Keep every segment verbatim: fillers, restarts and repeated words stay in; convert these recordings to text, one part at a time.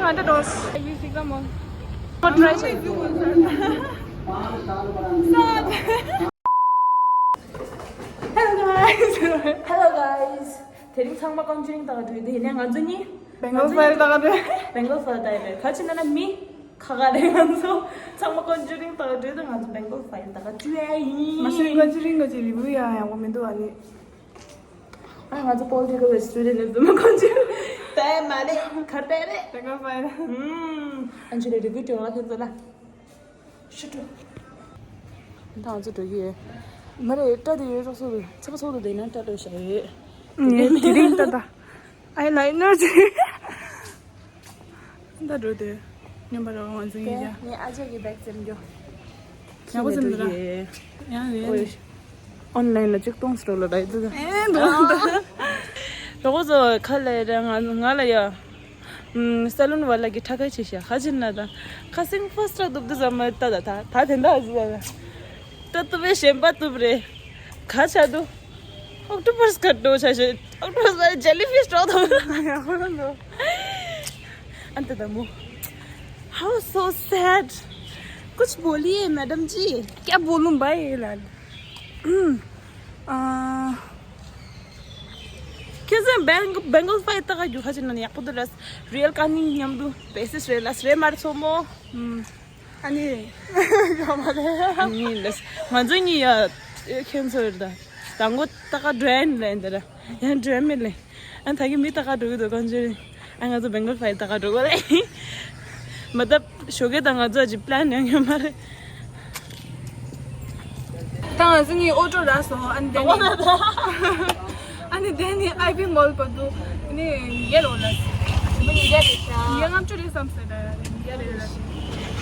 Under dose. I use exam on. What try check? Hello guys. Hello guys. དེ་རིང་ཚང་མ་ཀོན་ཇུ་རིང་ལྟ་ག་འགྲོ་ཡོད། དེ་ཡིན་ནའི་ང་ཚོ་གཉིས་Bengal file ལྟ་ག་འགྲོ། Bengal file ལྟ་ཡོད་རེད། ག་ཅི་ན་ན་མི་ཁ་ཁ་རེད། ང་ཚོ་ཚང་མ་ཀོན་ཇུ་རིང་ལྟ་ག་འགྲོ་ཡོད། དེ་ང་ཚོ་Bengal file ལྟ་ག་འགྲོ་ཡ་ཡིན། མ་གཞི་ཀོན་ཇུ་རིང་གི་རི་བིའུ་ཡང་ཡག་པོ་མི་འདུག་ཨ་ནི། ཨ་ང་ཚོ་པོལ་ཊི་ཀལ་སི་ཊུ་ཌེན་ཊི་ནས་ཚང་མ་ཀོན་ཇུ་རིང་ལྟ་ཡ་མ་རེད། ག་རེ་ལྟ་ཡ་རེད། Bengal file. ཨུམ། ཨན་ཇི་ལ་རི་བིའུ་སྤྲོད་ལ་ཁྱེད་ཚོ་ལ། ཤི་ཏོ། ད་ང་ཚོ་འགྲོ་གི་ཡོད། མ་རེད། སྐྲ་དེ་ཡོད་རོགས་སོ། ཚ་པོ་ཚོགས་དུ་བསྡད་ན་སྐྲ་ལོས་བཞག་ཡོད། ངས་དེ་རིང་ད་ད་ཨའི་ལའི་ནར་ཅིག་ད་འགྲོ་དེ་ཉམས་པ་རོགས་ང་ཚོ་ཡིན་ཀྱང་། ངས་ཨ་ཅག་གི་བེག་འཛེམ་རྒྱོ། ཡག་པོ་འཛེམ་འདུག་ར། ཡང་རེད། ཨོན་ལན་ལ་གཅིག་སྟོང་སི་རོ་ལ་ར་ཡི་ད། ཨེ་འདུག་འདུག་རོགས་ཚོ་ཁ་ལས་ར་ང་ང་ལ་ཡ། སེ་ལུན་བ་ལ་གི་ཁྲ་ཁ་ཆེ་ཤ་ཁ་ཅིན་ན་ད་ཁ་སིང་ཕོ་སི་ཏྲ་གཏུབ་དུ་ཟ་མ་ད་ད་ད་ད་དེ་འདྲ་ཟི་ད་ད་གཏུབ་པའི་ཞེན་པ་གཏུབ་རེད། ག་ཆ་དུ་ཨོག་ཏོ་པར་སི་ཀ་འགྲོ་ཆ་ཤེ། ཨོག་ཏོ་པར་སི་ཇེ་ལི་ཕིཤ་འགྲོ་དང་ཡག་པོ་འདུག་ཨན་ཏ་ད་མོ། How so sad. कुछ बोलिए मैडम जी. क्या बोलूं भाई लाल. ཁྱེད་ཚོས་Bengal Bengal file ལྟ་ག་རྒྱུ་ཁ་ཅིག་ན་ཡག་པོ་འདུག་ར། རི་ཡལ་ཀ་ནི་མཉམ་དུ་བེ་སི་རེད་ལ་རེད་མ་རེད་ཚོ་མོ། ཨ་ནི་ཡོད་མ་རེད། ཨ་ནི་ལས་ང་ཚོ་གཉིས་ཡ་ཁྱེད་ཚོ་རེད་ད། དང་པོ་ལྟ་ག་འགྲོ་ཡ་ནི་ལས་འདི་ར་ཡང་འགྲོ་ཡ་མེད་ལས། ཨ་ད་གི་མི་ལྟ་ག་འགྲོ་གི་འདུག་ཀོན་ཅུ་རིང་། ཨ་ང་ཚོ་Bengal file ལྟ་ག་འགྲོ་གི་རེད། མ་ད་ཞོགས་ཀས་ད་ང་ཚོ་ཨ་ཅིག་པི་ལན་ཡང་ཡོད་མ་རེད། ད་ང་ཚོ་གཉིས་ཨོ་ཊོ་རག་སོང་། ཨ་ནི་དེ་ནི་ཨ་ནི་དེ་ནི་ཨའི་བི་མོལ་བར་དུ་ནི་ཉལ་འོང་ལ། ཉི་མ་ཉིན་བརྒྱ་རེད་ཤག་ཉི་མ་ལྔ་བཅུ་རེད་བསམ་ཟེར་ད་ཉིན་བརྒྱ་རེད་ལ།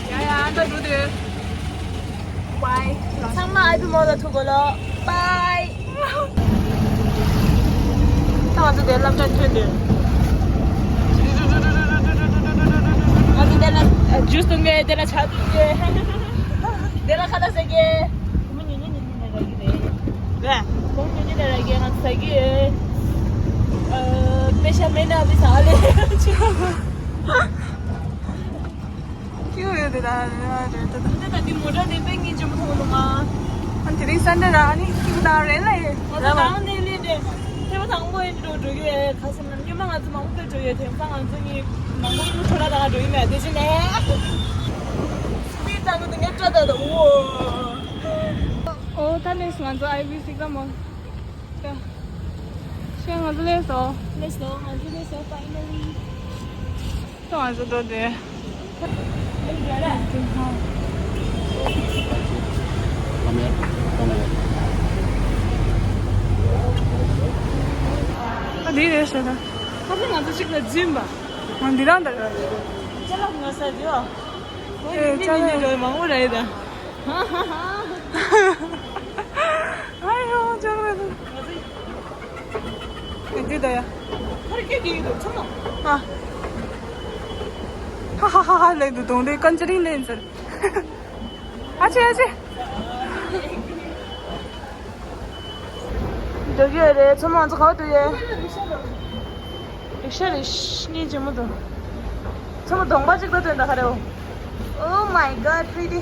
ཡ་ཡ་ཨ་ད་འགྲོ་དུས། Bye. ཚང་མ་ཨའི་བི་མོལ་ལ་ཐུག་གོ་ལོ། Bye. ད་ང་ཚོ་དེ་སློབ་གྲྭ་ཐོན་དུས། ང་ཚོ་དེ་ལ་ཇུས་འཐུང་གི་དེ་ལ་ཇ་འཐུང་གི་དེ་ལ་ཁ་ལག་ཟ་གི་གོང་མ་ཉུང་ཉུང་ཉུང་ཉུང་ནས་རག་གི་རེད། རེད། གོང་མ་ཉུང་ཉུང་ནས་རག་གི་ང་ཚོ་ཟ་གི་ཡོད། ཨ། པེ་ཤ་མེད་ན་བི་ཟ་ལེ། ཁྱོད་ཡོད་དེ་ད་རེད་ད་ད། འདི་ད་འདི་མོ་ཊ་འདི་དཔེ་ངན་ཅན་པོ་མཐོང་འདུག་ཨ། ཨ་ནི་དེ་རིང་སན་ཌེ་ར་ཨ་ནི་ཁྱི་གུ་ད་རེད་ལ་ཡེ། ང་ཚོ་ནང་ནས་ལས་འདྲེ། ཐེངས་མ་དང་པོ་ཡིན་འགྲོ་འགྲོ་གི་ཡོད་ག་ཟེར་ན་སྔོན་མ་ང་ཚོ་མང་པོ་ཕེབས་འགྲོ་ཡོད། དེང་སང་ང་ཚོ་གཉིས་མང་པོ་ཡིན་འགྲོ་ལ་ད་ག་འགྲོ་ཡི་མེད་དེ་བཞིན་ནས། སི་པིཌ་བཏང་གི་འདུག་ངས་སྐྲ་ད་ད་འོ། ཨོ་ད་ནས་ང་ཚོ་ཨའི་བི་སི་ཀ་མོ། ད། ཤེས་ང་ཚོ་ལས་སོ། ལས་སོ་ང་ཚོ་ལས་སོ་finally. ད་ང་ཚོ་འགྲོ་དེ། ཨ་འདི་རེད་ཟེར་ན། ཁ་སང་ང་ཚོ་གཅིག་ལ་འཛིན་པ། ང་འདི་རང་ད་ར་རེད། ཅ་ལག་ང་ས་འདི་བ། ཨོ་ཨེ་ཡིན་ཅ་ནི་ལག་འདི་འདྲ་མང་པོ་རེད་ད། ཨ་ཡོ་ཅ་ལག་ང་ཚོ། ཨེ་འདི་ད་ཡ། ཁར་སྐད་ཀྱི་ཡིན་འདུག་ཚང་མ། ཨ། ཧ་ཧ་ཧ་ཧ་ལེན་འདུག་དོང་དེ་ཀན་ཅི་རིང་ལེན་ཟེར། ཨ་ཅེ་ཨ་ཅེ། འགྲོ་གི་ཡོད་རེད། ཚང་མ་ང་ཚོ་ག་པར་འགྲོ་ཡོད། རིག་ཤ་རེད། སྙིང་རྗེ་མོ་འདུག་ཚང་མ་གདོང་པ་གཅིག་ལྟ་དོན་དག་ག་རེ། Oh my god, pretty.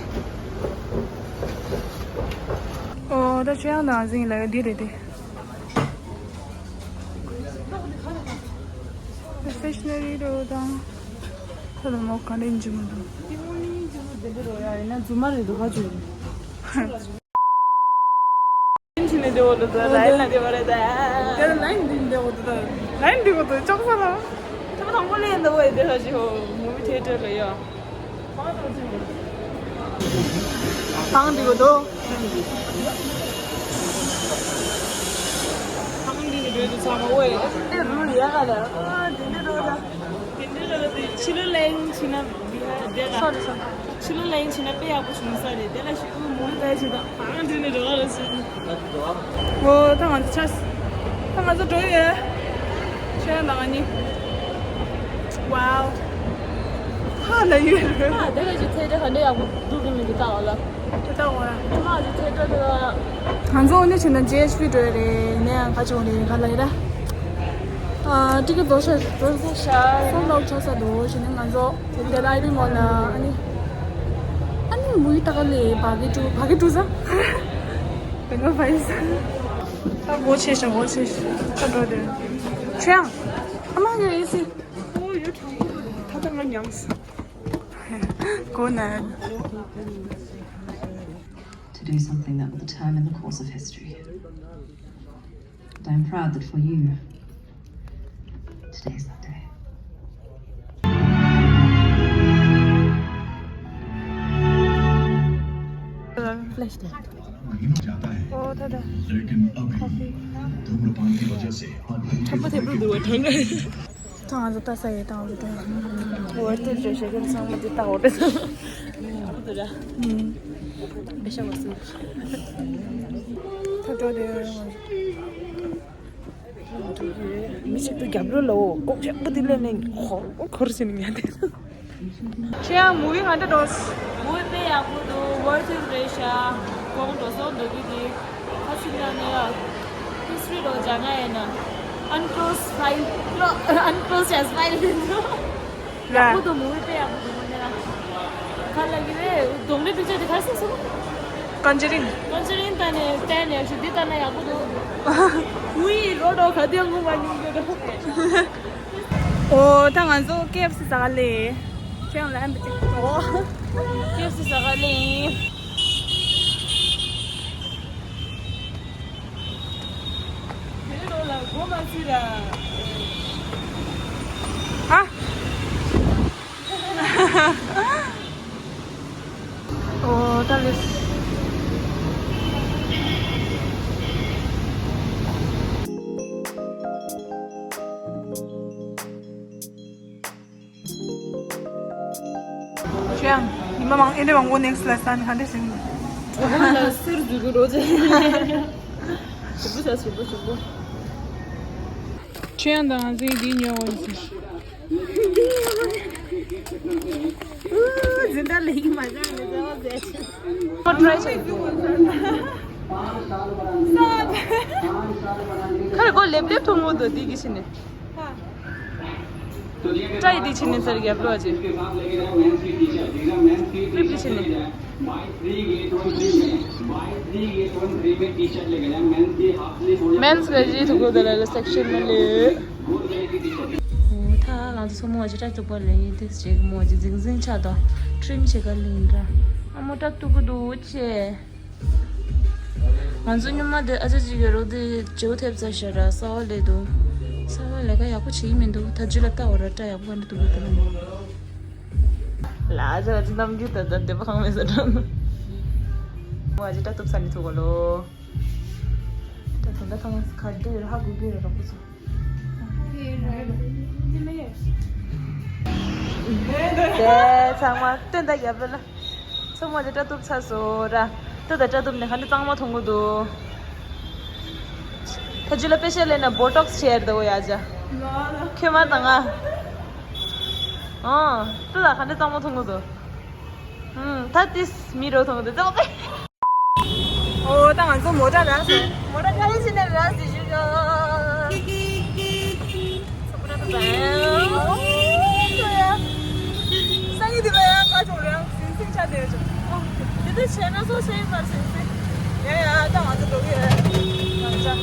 ཨོ་ད་ཆོས་དབྱངས་དང་འཛིན་ལ་འདི་རེད་དེ། སི་ཊེ་ཤི་ན་རི་རོ་དང་། ད་ལ་མོ་ག་འདྲ་ཡིན་གྱི་མི་འདུག་ཡིན་ན་རྫུན་མ་རེད་འདུག་ག་ཅུ། ཕྱིན་ནས་བདེ་བོ་འདུག་ད་ལའིན་ལ་བདེ་བ་རེད་ད། དེ་ལ་ལའིན་འདི་བདེ་བོ་འདུག་ད། ལའིན་འདི་བོ་འདུག་ཅོག་ས་ལ། ད་དང་པོ་ལས་འདི་བོ་བདེ་བ་ཞིག་ཧོ་མུ་བི་ཐེ་ཊར་ལ་ཡོད། ཐང་འདི་གོ་དོ། ཐང་འདི་གི་འདོད་དུ་ཚང་མ་ཝེ། འདི་རུ་ཡ་ག་ལ། ཨ་འདི་འདི་རོ་ལ། འདི་འདི་རོ་ལ་འདི་ཕྱི་ལོ་ལན་ཕྱི་ན་འདི་ཧ་འདི་ལ། སོ་རི་སོ་རི། ཕྱི་ལོ་ལན་ཕྱི་ན་དཔེ་ཡག་པོ་བྱུང་ས་རེད། དེ་ལ་ཞུ་མུ་ལ་ད་ཅི་དང་ཐང་འདི་ནི་རོ་ལ་སི། ཨོ་ད་ང་ཚོ་ཆ། ད་ང་ཚོ་འགྲོ་ཡོད། ཆོས་དབྱངས་དང་ང་གཉིས། Wow. ཧ་ལས་ཡོད་རེད། ཨ་དེ་ལ་ཅི་ཚེ་དེ་ག་འདྲ་ཡག་པོ་འདུག་གི་མི་འདུག་ལྟ་བ་ལ། དེ་ལྟ་བ་ལ། ཁྱོད་མ་ཅི་ཚེ་དེ་ལ། ང་ཚོ་འོ་ནི་བྱས་ན་ཇེ་ཨེཆ་པི་འགྲོ་ཡོད་རེད། ནས་ཡང་ག་ཅི་འོ་རེད་ག་ལ་ཡོད་ར། ཨ། ཊི་ཀེ་ཊི་བཟོ་ཤག་བཟོ་ཤག་སོལཌ་ཨའུཊ་ཆགས་ས་འདུག་བྱས་ནས་ང་ཚོ་དེ་ལ་ཨའི་བི་མོལ་ལ། ཨ་ནི་ཨ་ནི་མུ་བི་ལྟ་ག་སླེབས། བ་གི་ཀྲུ་བ་གི་ཀྲུ་ས་དེ་ང་བ་ཡི་ས། ད་སྒོ་ཕྱེ་ཤག་སྒོ་ཕྱེ་ཤག་ད་འགྲོ་དེ། ཆོས་དབྱངས། ཨ་མ་ཡོད་ཨེ་སི། ཨོ་ཡོད། ད་ད་ང་ཉམས། སྒོ་ན། To do something that will determine the course of history. And I'm proud that for you, today's that day. Flashlight. ཨོ་ད་ད། लेकिन अभी धूम्रपान की वजह से ད་ང་ཚོ་ལྟ་ས་ཡོད། ད་ང་ཚོ་ལྟ། ཝར་ཐི་རེད་ཤག་ཁྱེད་ཚང་མ་འདི་ལྟ་འོ་རེད། ཨུམ། པེ་ཤ་བ་སུ། ད་འགྲོ་དེ། མི་ཞིག་ཏུ་རྒྱབ་ལོ་ལ་འོ་ལྐོག་ཆག་པོ་དེ་ལས་ནས་འཁོར་འཁོར་ཟིན་ཡ་དེ། ཆོས་དབྱངས། མུ་བི་ག་འདྲ་འདུག་མུ་བི་དཔེ་ཡག་པོ་འདུག་ཝར་ཐི་རེད་ཤག་གོང་འགྲོ་སོང་འདུག་གི་དེ། ཁ་སིམ་ན་ནི་ཡ། ཧི་སི་ཊི་རི་འགྲོ་སྦྱང་ཡ་ཡིན་ན། Unclosed file. Unclosed as file. ཡག་པོ་འདུག་མུ་བི་དཔེ་ཡག་པོ་འདུག་མོ་ནི་ལ། ག་ལ་གི་རེད། གདོང་རིས་པིག་ཅར་དེ་ག་རེ་ཟེར་སོང་། Conjuring. Conjuring ལྟ་ནས་བལྟས་ནས་ཞུ་འདི་ལྟ་ན་ཡག་པོ་འདུག་ཝི་རོ་རོ་ག་དེ་ངུ་མ་མྱོང་གི་རོ། ཨོ་ད་ང་ཚོ་ཀེ་ཨེཕ་སི་ཟ་ག་ལེ། ཁྱེད་ལ་ཧན་པ་ཅིག་ཨོ། ཀེ་ཨེཕ་སི་ཟ་ག་ལེ། དེ་རོ་ལ་སྒོ་མ་ཚུད་ར། ཨ། ཨོ་ད་ལེ། ཁྱེད་ཡང་ཉི་མ་མང་ཨེ་འདྲ་མང་པོ་ནེག་སི་ལ་ས་ནས་ག་འདྲ་ཞིག་འགྲོ་གོ་ལ་སེར་འཛུལ་གི་རོ་ཅེ། ཞིམ་པོ་ཟ། ཞིམ་པོ་ཞིམ་པོ། ཁྱེད་ཡང་དང་ང་ཚོའི་འདི་ཉོ་འོང་ཟེར། འཛིན་གྲྭ་ལས་ཀྱི་མ་བྱང་ནས་བྱ་བ་མཛད། ཁོ་ཊི་རའི་བྱེད་དགོས། ཁ་རེ་ཁོ་ལེབ་ལེབ་མཐོང་གོ་འདུག་འདི་གི་ཕྱི་ནས། ཀྲའི་འདི་ཕྱི་ནས་ཚར་རྒྱབ་ལོག་ཅིག་ཀླིབ་འདི་ཕྱི་ནས། མེན་སི་ག་རེ་ཐུག་གོ་འདུག་ལ་སེག་ཤན་མ་ལེ། ཨོ་ད་ང་ཚོ་སོ་མོ་ཅི་ཏྲ་ཐུག་པ་ལེ་ཡིན་དེ་ཅིག་མོ་ཅི་ཟིང་ཟིང་ཆགས་དོ། ཊི་རིམ་བྱེད་ག་ལེ་ཡིན་འདྲ། ཨ་མོ་ཏྲ་ཐུག་གི་འདུག་ཅེ། ང་ཚོ་སྔོན་མ་དེ་ཨ་ཅག་ཅིག་གི་རོགས་དེ་བརྗེ་པོ་ཐེབས་ཚར་ཤག་ར། གསར་པ་ལས་འདུག་གསར་པ་ལས་ཀ་ཡག་པོ་བྱེད་ཀྱི་མི་འདུག་ད་རྗེས་ལ་ལྟ་འོ་ར། སྐྲ་ཡག་པོ་ག་འདྲ་འདུག་གི་དེ་ལ། ལ་ཨ་ཅག་ཅིག་རྣམ་འགྱུར་ད་ད་བདེ་པོ་ཁང་མེད་ཟེར་འགྲོ། མོ་ཨ་ཅག་སྐྲ་གཏུབ་ས་ནས་ཐུག་གོ་ལོ། ད་ད་ད་ཐང་ག་འདྲ་ཡོད་ཧ་གོ་གི་ར་རོགས་པོ་ཚོ། དེ་ཚང་མ་སྟོན་ད་རྒྱབ་ལ་ལ། ཚང་མ་དེ་སྐྲ་གཏུབ་ཚར་སོང་ར། ཏུ་ད་སྐྲ་གཏུབ་ནས་ག་འདྲ་གཙང་མ་མཐོང་གི་འདུག་ད་རྗེས་ལ་དཔེ་ཤ་ལས་ན་བོ་ཊོག་སི་བྱེད་ཡར་ད་འོ་ཡ་ཅ། ཁྱོད་མ་དང་ང་། ཨང་། ཏུ་ད་ག་འདྲ་གཙང་མ་མཐོང་གི་འདུག་ཨང་། ད་ཏིས་མི་རོ་མཐོང་གི་འདུག་ད་འོ་པེ། ཨོ་ད་ང་ཚོ་མོ་ཊ་རག་སོང་། མོ་ཊ་ག་རེ་བྱས་ནས་རག་སོང་ཞུ་གོ། ས་ཡི་དེ་ལ་ཡང་ཀ་ཅོག་ལ་ཡང་ཟིང་ཟིང་ཆ་དེ་ཅོག་ཨོ་དེ་དུ་བྱས་ན་སོ་ཤེས་མར་ཟིང་ཟིང་། ཡ་ཡ་ད་ང་ཚོ་འགྲོ་གི་ཡོད། ང་ཚོ་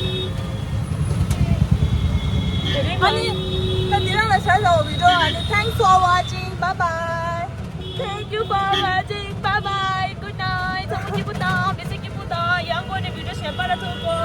ཨ་ནི་ད་དེ་རང་ལ་བྱ་བྱའོ་བི་ཌིའོ། ཨ་ནི། Thanks for watching. Bye bye. Thank you for watching. Bye bye. Good night. ཚང་མ་སྐྱིད་པོ་དང་མི་ཚེ་སྐྱིད་པོ་དང་ཡང་སྒོ་ནས་བི་ཌིའོ་གཞན་པ་ལ་ཐུག་གོ།